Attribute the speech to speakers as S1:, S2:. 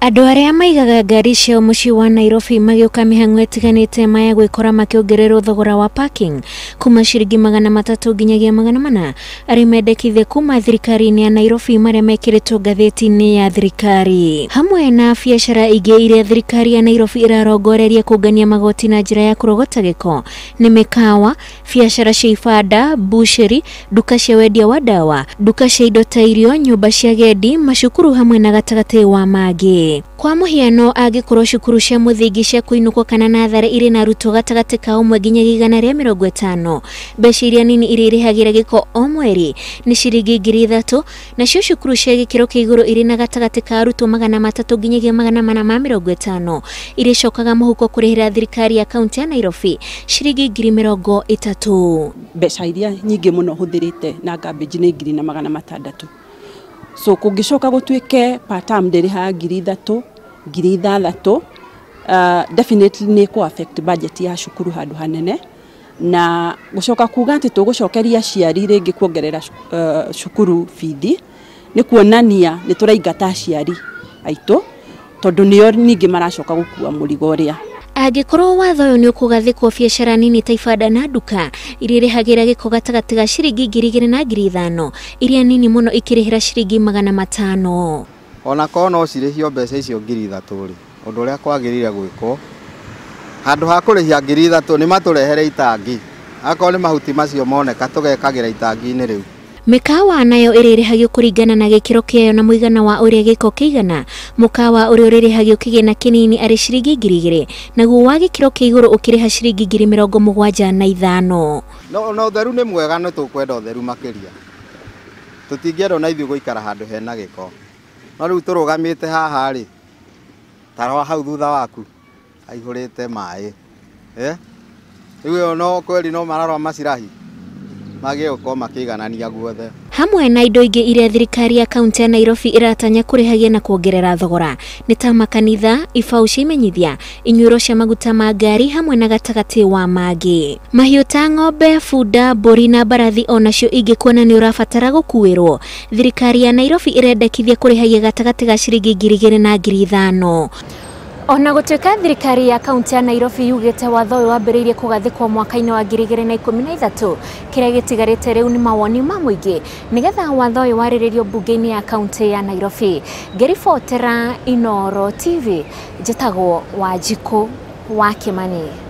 S1: Andũ arĩa maigaga ngari ciao mũciĩ wa Nairobi magĩũka mĩhang'o ĩtiganĩte maya gwĩkora makĩongererwo thogora wa parking kuma ciringi 300 nginyagia 400 arĩa mendekithia kuma thirikari-inĩ ya Nairobi marĩa mekĩrĩtwo ngathĩti-inĩ ya thirikari hamwe na biacara ingĩ iria thirikari ya Nairobi ĩrarongoreria kũngania magoti na njĩra ya kũrogota gĩko nĩ mĩkawa, biacara cia ibanda, busheri, nduka cia wendia wa ndawa, nduka cia indo ta irio, nyũmba cia gendi, macukuru hamwe na gatagatĩ wa mangĩ. Kwa mũhiano angĩkorwo cukuru cia mũthingi cia kũinũkwo kana natharĩ irĩ na arutwo gatagatĩ ka 1 nginyagia 150, mbeca iria nini iria irĩhagĩra gĩko o mweri nĩ ciringi 3,000, nacio cukuru cia gĩkĩro kĩa igũrũ irĩ na gatagatĩ ka arutwo 300 nginyagia 450 irĩcokaga mũhuko kũrĩhĩra thirikari ya kaunti ya Nairobi ciringi 30,000.
S2: Mbeca iria nyingĩ mũno hũthĩrĩte na garbage nĩ 1,600. So kũngĩcoka gũtuĩke per term ndĩrĩhaga 3,000 6,000, definitely nĩ kũ affect budget ya cukuru handũ hanene, na gũcoka kuga atĩ tũgũcokeria aciari rĩngĩ kuongerera cukuru bithi nĩ kuonania nĩ tũraingata aciari aitũ tondũ nĩo ningĩ maracoka gũkua mũrigo ũrĩa.
S1: Angĩkorwo watho ũyũ nĩ ũkũgathĩkwo, biacara nini ta ibanda na nduka iria irĩhagĩra gĩko gatagatĩ ga ciringi 2,000 na 5,000, iria nini mũno ikĩrĩhĩra ciringi 500.
S3: Ona korwo no cirĩhio mbeca icio 3,000 rĩ, ũndũ ũrĩa kwagĩrĩire gwĩkwo handũ ha kũrĩhia 3,000 nĩ matũrehere itangi, akorwo nĩ mahuti macio moneka tũgekagĩra itangi-inĩ rĩu.
S1: Mĩkawa nayo ĩrĩrĩhagio kũringana na gĩkĩro kĩayo na mũigana wa ũrĩa gĩko kĩigana. Mũkawa ũrĩa ũrĩrĩhagio kĩgĩna kĩnini arĩ ciringi 2,000, naguo wa gĩkĩro kĩa igũrũ ũkĩrĩha ciringi 75,000.
S3: No ũtheru nĩ mwega, nĩ tũkwenda ũtheru makĩria, tũtingĩenda ona ithuĩ gũikara handũ hena gĩko. No rĩu tũrũgamĩte haha rĩ, ta rora hau thutha waku haihũrĩte maĩ, rĩu ĩyo no kweri no mararora macirahi magĩe gũkorwo makĩiganania guothe.
S1: Hamwe na indo ingĩ iria thirikari ya kaunti ya Nairobi ĩratanya kũrĩhagia na kuongerera thogora nĩ ta makanitha, ibaũ cia imenyithia, inyuĩro cia maguta ma ngari hamwe na gatagatĩ wa mangĩ. Mahiũ ta ng'ombe, bunda, mbũri na mbarathi onacio ingĩ kuona nĩ ũrabatara gũkuĩrwo, thirikari ya Nairobi ĩrendekithia kũrĩhagia gatagatĩ ga ciringi 2,000 na 5,000. Ona gũtuĩka thirikari ya kaunti ya Nairobi yugĩte watho ũyũ wambĩrĩirie kũgathĩkwo mwaka-inĩ wa 2013, kĩrĩa gĩtigarĩte rĩu nĩ mawoni ma mũingĩ nĩgetha watho ũyũ warĩrĩrio mbunge-inĩ ya kaunti ya Nairobi. Ngĩribotera Inooro TV, njĩtagwo Wanjikũ wa Kĩmani.